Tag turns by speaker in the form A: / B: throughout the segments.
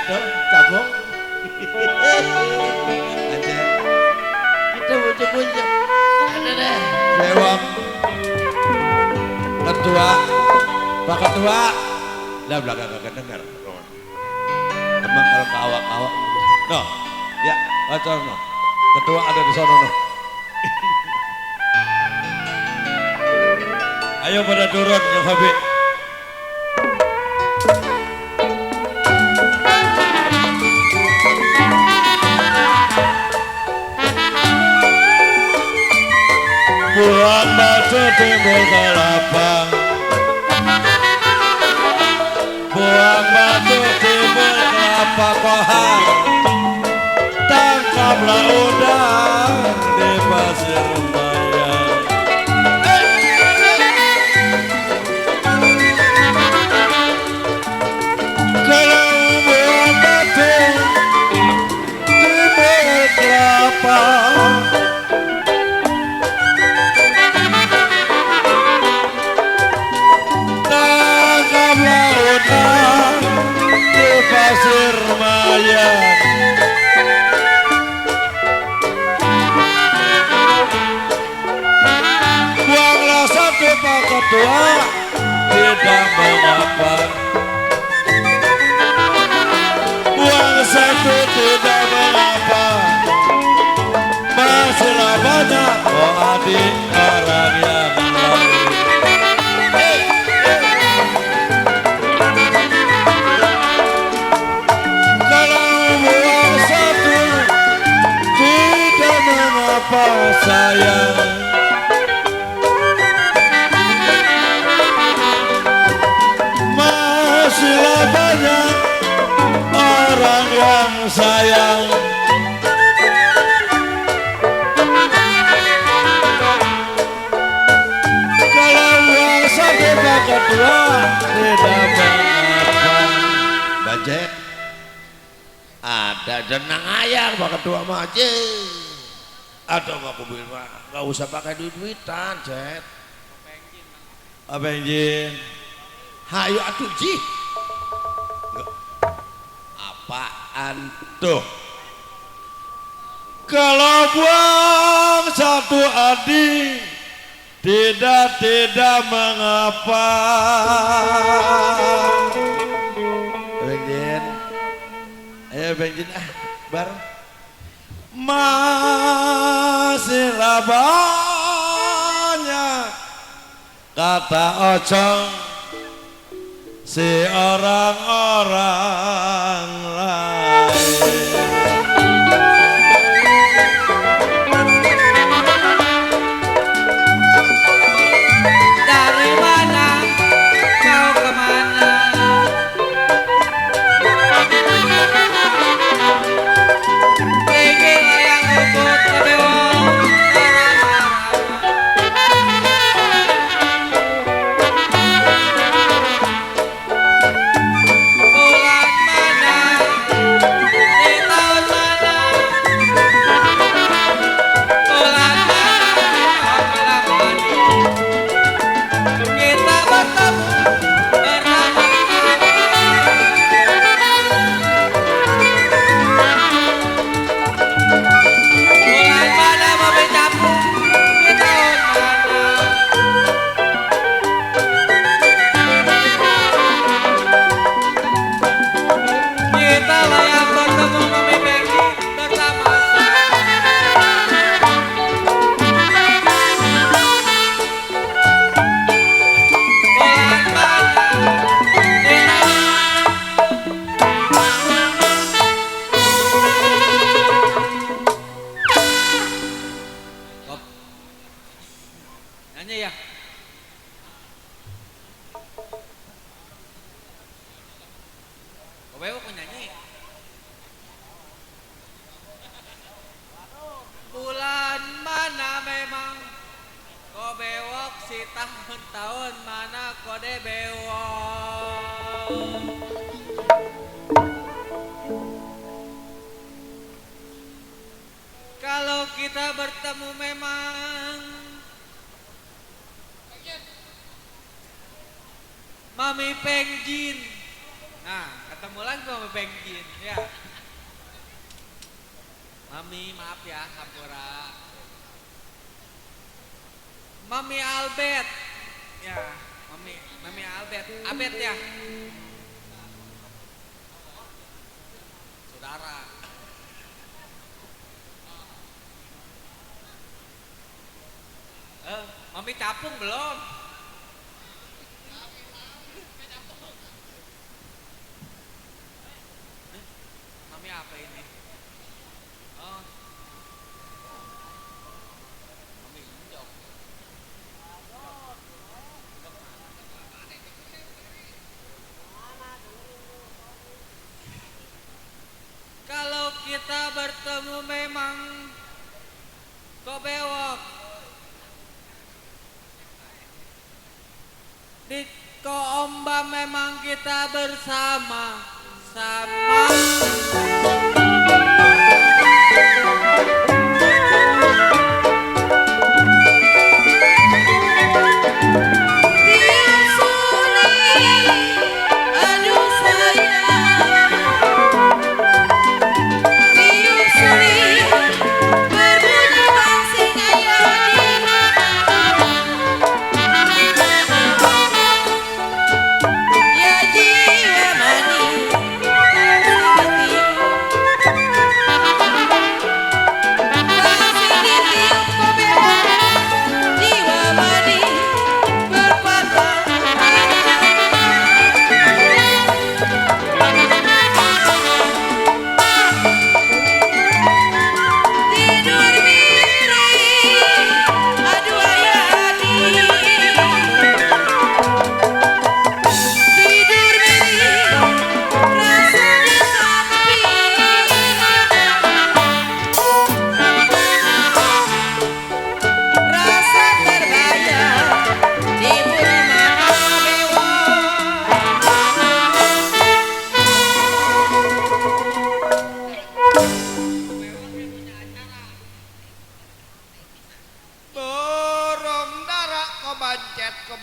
A: itu cabong. Aja. Kita bujuk-bujuk. Ada deh. Bewok. Ketua. Pak Ketua. Lah belakang kagak dengar. Emang kalau ke awak-awak. No. Ya, baca no. Ketua ada di sana no. Ayo pada turun ya Fabi. Buang batu timbul kelapa. Buang batu timbul kelapa kohar. Tangkaplah udang di pasir maya. Kalau buang batu timbul kelapa. Tangkaplah udang di pasir maya. Buanglah satu Pak Ketua, tidak mengapa. Buang satu tidak mengapa. Masihlah banyak oh adik orang yang lain. Kalau buang satu tidak mengapa sayang. Masihlah banyak orang yang sayang. Kalau uang satu Pak Ketua tidak mengapa. Bajet ada jenang ayam Pak Ketua mah aja. Atau mau aku bilang gak usah pakai duit-duitan Jet. Apa yang hayu atuh ji. Apaan tuh? Kalau buang satu adik tidak mengapa. Benjin, ayo Benjin bareng. Masihlah banyak kata ocong si orang-orang lain.
B: Dari mana kau kemana? Tinggi layang luput kebewong bulan mana di tahun mana? Bulan mana malam kita bertemu bernama bulan mana memintamu di tahun mana? Kita layak bertemu Mami Peggy bersama bulan mana di tahun. Nyanyi ya. Kowe kok nyanyi? Bulan mana memang kau bewok si tahun-tahun mana kode bewok. Kalau kita bertemu memang Mami Pengjin Nah, ketemu lagi sama Bengjin ya. Mami maaf ya, Hampura. Mami Albert. Ya, Mami Albert. Abet ya. Saudara. Mami capung belum? Mami apa ini? Oh. Mami injok. Kalau kita bertemu memang kok bewok. Di Koomba memang kita bersama sama.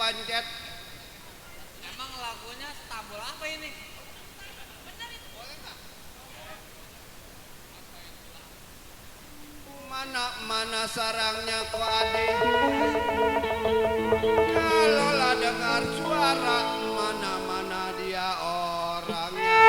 A: Bancet.
B: Emang lagunya stabul apa ini?
A: Mana sarangnya kok adik. Kalau lah dengar suara mana dia orangnya.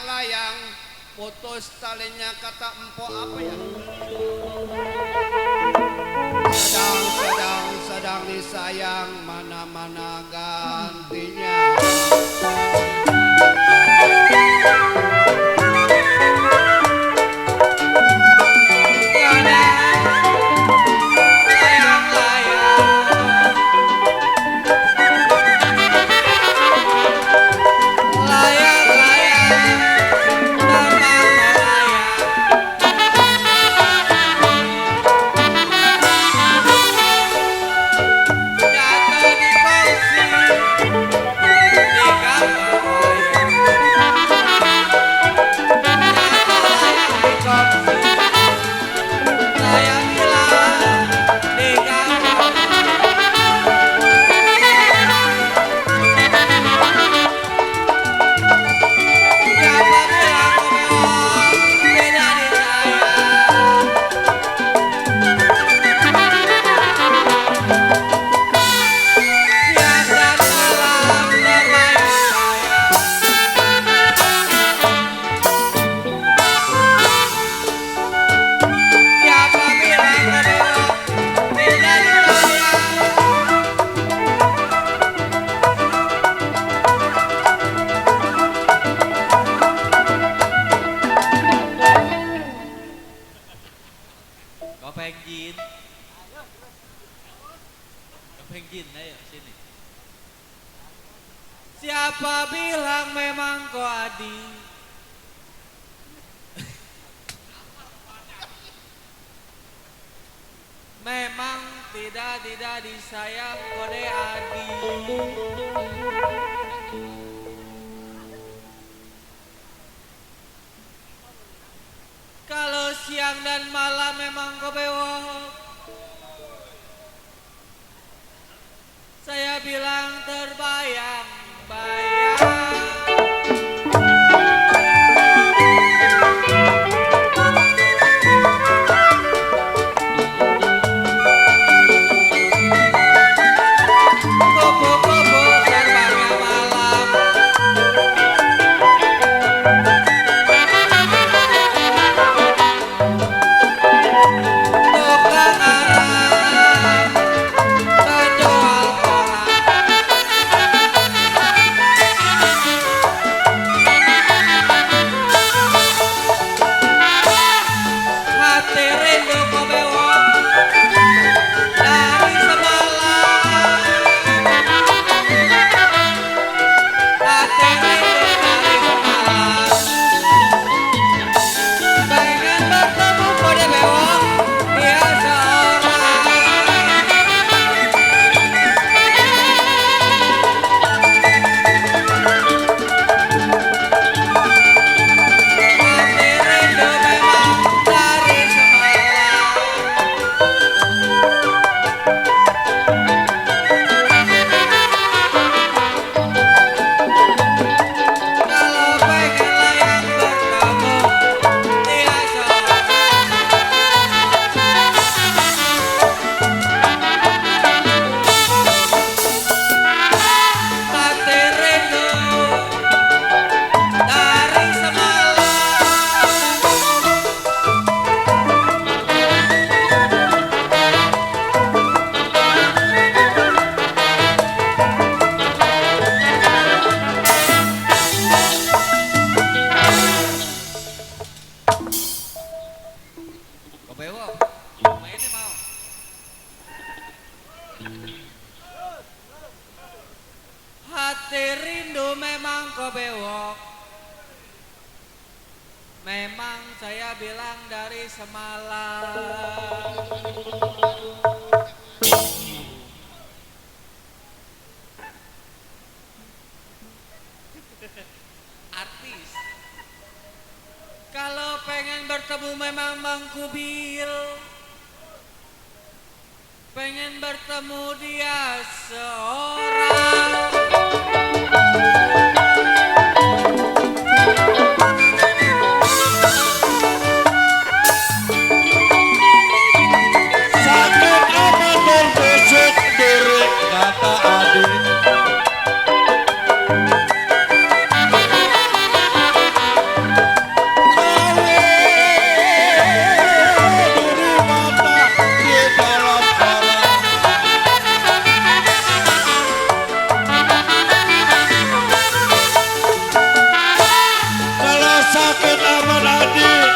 A: Layang putus talinya kata empok apa ya? Sedang disayang mana gantinya.
B: Jatuh Penggin, ayo sini. Siapa bilang memang kau Adi? Memang tidak disayang kode Adi. Kalau siang dan malam memang kau bewok. Saya bilang terbayang-bayang. Kupu-kupu terbangnya malam. Tukang arang, penjual koran. Hati rindu kau bewok dari semalam. Hati rindu dari semalam. Pengen bertemu kode bewok dia seorang. Hati rindu memang dari semalam. Kalau pengen layang bertemu dia seorang. Hati rindu dari semalam. Kau bewok, mainnya mau. Hati rindu memang kau bewok. Memang saya bilang dari semalam. Artis. Kalau pengen bertemu memang mengkubil. Pengen bertemu dia seorang.
A: Sakit amat bertusuk diri kata adik. Duri mata di dalam orang. Kalau sakit amat adik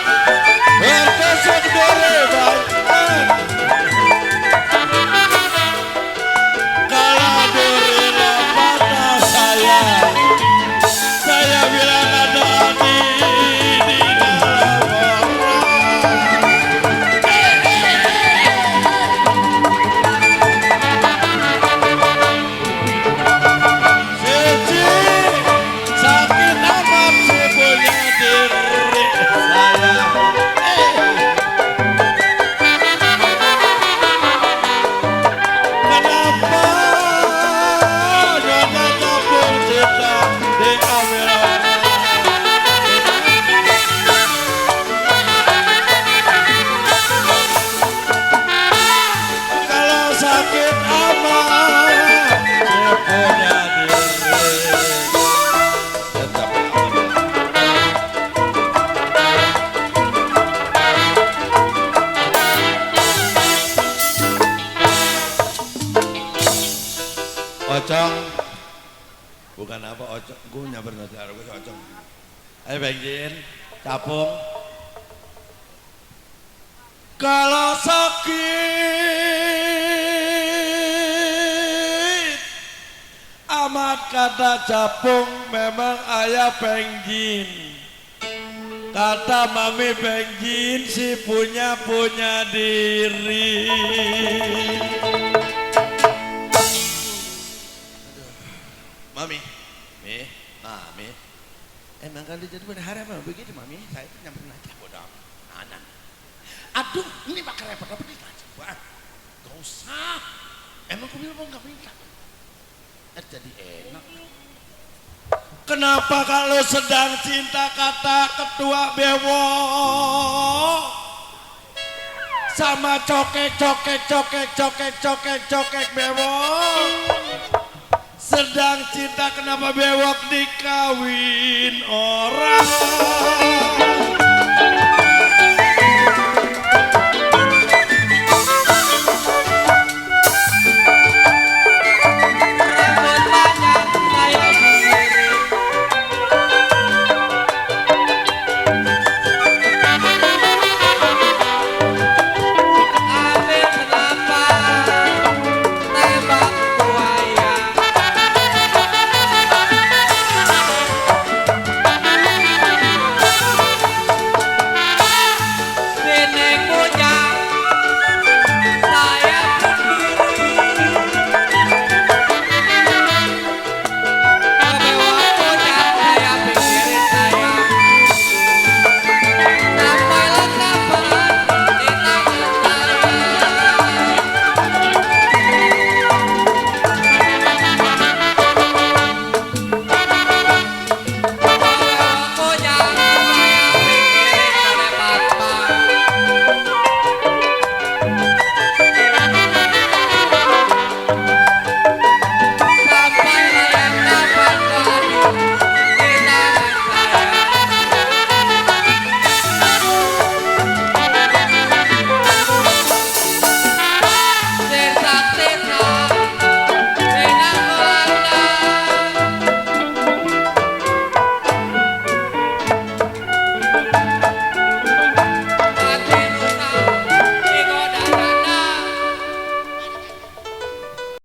A: bertusuk diri baik. Kalau duri mata saya bilang ada adik di dalam orang. Cici sakit amat sepunya diri saya. Kenapa nyonya campur cinta diambil orang? Kalau sakit amat sepunya diri tetap Ocong, bukan apa ocong, gue nyabar nanti arah gue ocong. Ayo Bengjin, capung. Kalau sakit Tempat kata capung memang ayah penggin. Kata mami penggin si punya diri. Mami, mami, emang kalau jadi berharap begitu mami, saya tuh nyamperin aja bodoh. Anan. Aduh, ini bakal repot apa nih? Gak usah. Emang aku bilang gak minta. Jadi enak. Kenapa kalau sedang cinta kata ketua bewok sama cokek bewok? Sedang cinta kenapa bewok dikawin orang?